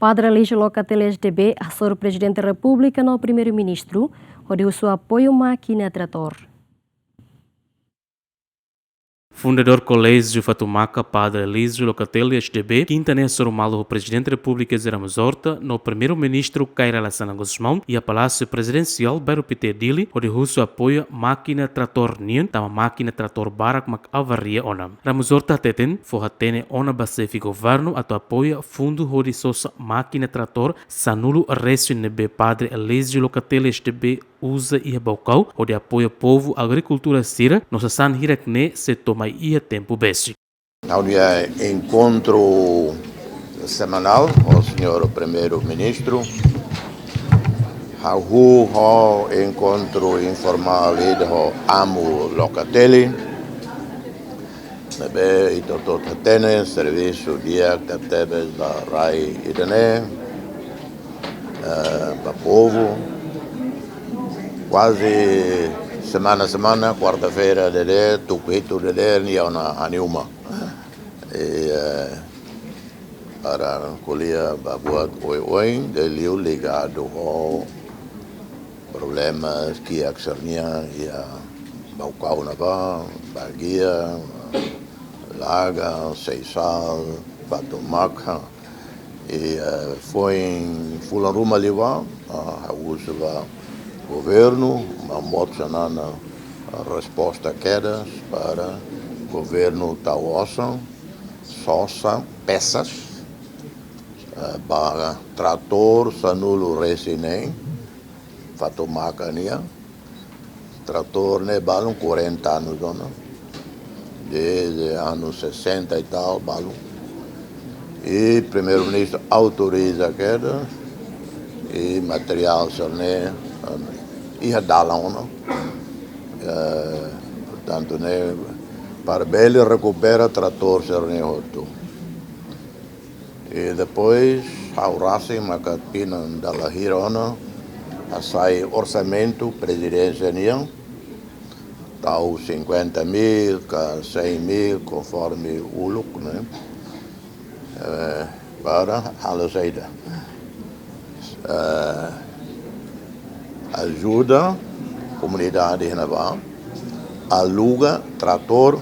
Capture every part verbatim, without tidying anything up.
Padre Elísio Locatelli S D B hasoru Prezidente Repúblika no Primeiru-Ministru hodi husu apoiu mákina tratór. Fundadór Koléjiu Fatumaka, Padre Elísio Locatelli S D B, kinta ne'e hasoru malu ho Prezidente Repúblika José Ramos Horta no Primeiru-Ministru Kay Rala Xanana Gusmão iha Palásiu Prezidensiál, Bairru Pité, Dili, hodi husu apoiu mákina tratór nian, tanba mákina tratór barak mak avaria ona. Ramos Horta hateten fó hatene ona ba xefe governu atu apoia fundu hodi sosa mákina tratór sanulu resin ne'ebé Padre Elísio Locatelli S D B uza iha Baucau hodi apoia povu agrikultór sira no sasán hirak ne'e sei to'o mai iha tempu besik. Ha'u-nia enkontru semanál ho señór Primeiru-Ministru, hahú ho enkontru informál ida ho Amu Locatelli, ne'ebé ita hotu hatene servisu di'ak tebes ba rai ida-ne'e, eh, ba povu. Kuaze semana-semana, kuarta-feira dadeer, tuku hitu dadeer, nia ona ha'u-nia uma. I, eh, para ko'alia ba buat oioin, liuliu ligadu ho problema kiak sira-nian iha Baucau ne'ebá, Baguia, Laga, Seixal, Fatumaka. I, eh, foin fulan ruma liubá, ah, ha'u husu ba governu, mak mós Xanana, ah, resposta kedas para governu tau osan, sosa, peças, eh, ba tratór sanulu resin neen, Fatumaka nian, tratór ne'e balun quarenta anos ona, desde anos sessenta e tal, balun. I Primeiru-Ministru autoriza kedas, i materiál sira-ne'e, eh, iha dalan ona. Eh, portantu, ne'e para bele rekupera tratór sira-ne'e hotu. I depois, ha'u rasik maka tinan dala hira ona, hasai orsamentu Prezidénsia nian, tau cinquenta mil ka cem mil, konforme uluk, ne'e? Eh, para halo saida? Eh, ajuda komunidade ne'ebá, aluga tratór,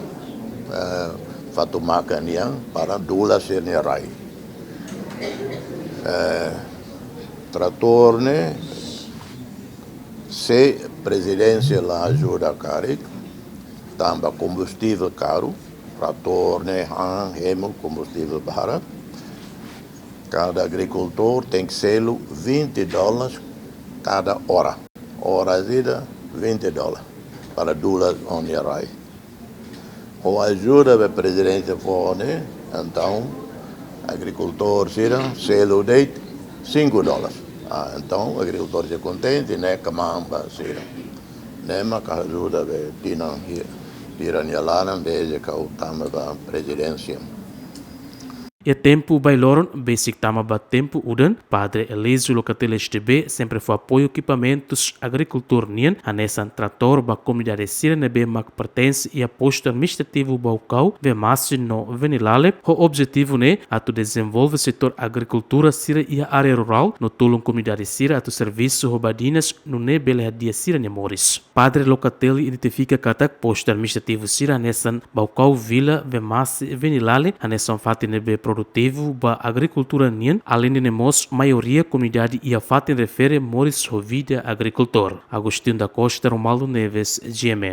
eh, Fatumaka nian para dula sira-nia rai. Eh, tratór ne'e, se Prezidénsia la ajuda karik, tanba kombustivel karu, tratór ne'e han hemu kombustivel barak, kada agrikultór tenke selu vinte dólares kada ora. Ora ida, vinte dólares para dula ó-nia rai. Ho ajuda be Prezidénsia fó ne'e, entaun, agrikultór sira selu de'it cinco dólares. Ah, entaun, agrikultór sira kontente, ne'e kmaan ba sira. Ne'e maka ajuda be tinan hi-, hira nia laran, desde ke ha'u tama ba Prezidénsia. Iha tempu bailoron, besik tama ba tempu udan, Padre Elísio Locatelli S D B sempre fó apoiu ekipamentus agrikultór nian, hanesan tratór ba komunidade sira ne'ebé mak pertense iha postu administrativu Baucau, Vemasse no Venilale, ho objetivu ne'e atu dezenvolve setór agrikultura sira iha área rurál, no tulun komunidade sira atu servisu ho badinas, nune'e bele hadi'a sira-nia moris. Padre Locatelli identifika katak postu administrativu sira hanesan Baucau, Vila, Vemasse, Venilale, hanesan fatin ne'ebé produtivu ba agrikultura nian, aleinde ne'e mós maioria komunidade iha fatin refere moris ho vida agrikultór. Agostinho da Costa, Romualdo Neves, G M N.